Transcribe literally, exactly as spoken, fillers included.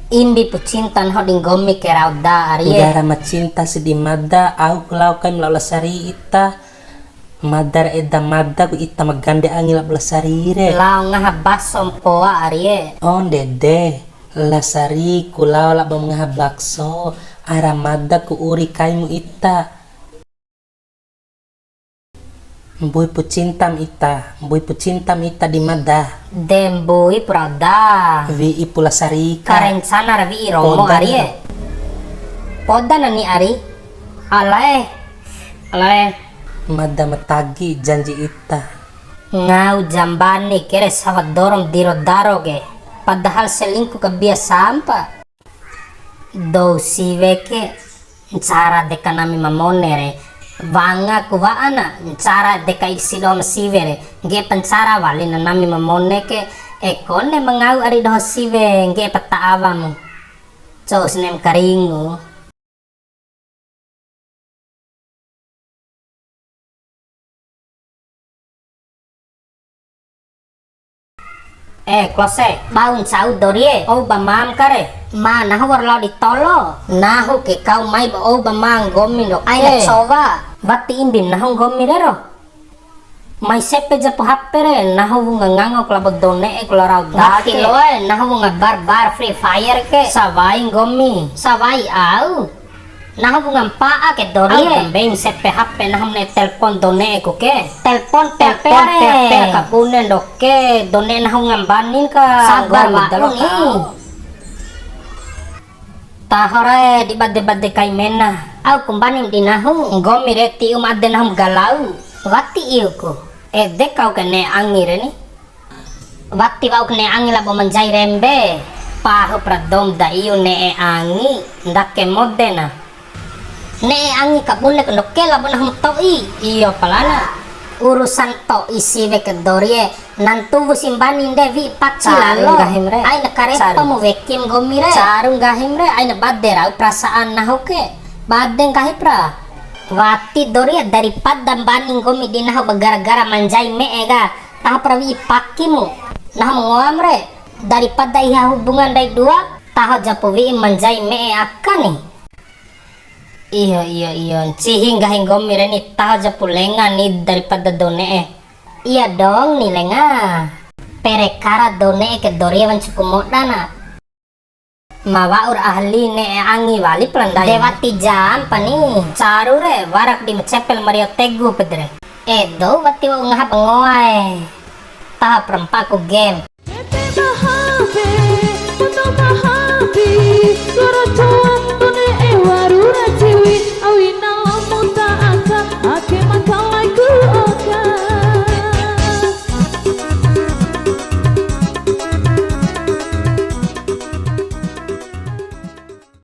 Imbi pu cinta nahu di nggomi ke rau da, Ari e. Nggara ma cinta si di mada, au ku lao kaim labo la Sari ita. Mada ra eda mada ku ita ma gande angi labo la Sari re. Lao ngaha bakso mpoa, Ari e. O ndede, la Sari ku lao labo ma ngaha bakso, ara mada ku uri kaimu ita. Mbuipu cintam ita, mbuipu cintam ita di mada. De mbuipu rau da. Wi'ipu la Sari ka. Karencana ra wi'i romo, Ari e. Poda na ni, Ari. Alae. Alae. Mada ma tagi janji ita. Ngau jambani kere sawa dorom diro daro ke. Padahal selingkuh kebiasaan pa. Dou siwe ke, ncara deka nami ma mone re, wanga ku wa'ana, ncara deka isi doho ma siwe re, ngge'e pa ncara wali na nami ma mone ke, e kone ma ngau ari doho siwe, ngge'e pa ta awamu. Cou si ne'em karingu. Eh, Klose, bau ncau dori e, ou ba mam kare. Ma, nahu wa'ur lao di tolo. Nahu ke kau mai ba ou ba ma nggomi ndo. Aina cowa. Wati imbim nahu nggomi rero. Mai sepe japu H P re, nahu wunga ngango ku labo dou ne'e ku lao rau dake. Wati loe, nahu wunga bar-bar Free Fire ke. Sawai nggomi. Sawai au. Nahu wunga mpa'a ke dori e. Au da mbeim sepe H P nahu ma ne'e telpon dou ne'e ku ke. Telpon pea-pea re. Pea-pea ka bune ndoke, dou ne'e nahu wunga mbanin ka. Sabar wa'u ni. Taho re di bade-bade kai mena. Au ku mbanim di nahu. Nggomi re tium ade nahu ma galau. Wati iu ku. Ede kau ke ne'e angi re ni. Wati wa'uk ne'e angi labo ma njai rembe. Pahup ra dou ma da iu ne'e angi, ndake mode na. Ne'e angi kabune ku ndoke labo nahu ma to'i. Iyo palana. Urusan to'i siwe ke dori e, na ntuwu si mbani nde wi'i paci lalo. Caru nggahim re. Aina karepa mu wekim nggomi re. Caru nggahim re, aina bade rau perasaan nahu ke. Bade nggahip ra. Wati dori e, daripada mbani nggomi di nahu ba gara-gara ma njai me'e ka. Taho pra wi'i pakimu, nahu ma ngoam re, daripada iha hubungan ndai dua, taho japu wi'i ma njai me'e aka ni. Iyo, iyo, iyo, ncihi nggahi nggomi re ni, taho japu lenga ni daripada dou ne'e. Iya dong ni lenga. Perekara dou ne'e ke dori e wancuku moda na. Ma wa'ur ahli ne'e angi wali pala ndai. De wati jam pani. Caru re, warak di ma cepe la Mario Teguh pede re. E dou wati wa'u ngaha ba ngoa e. Taho pra mpa'a ku game.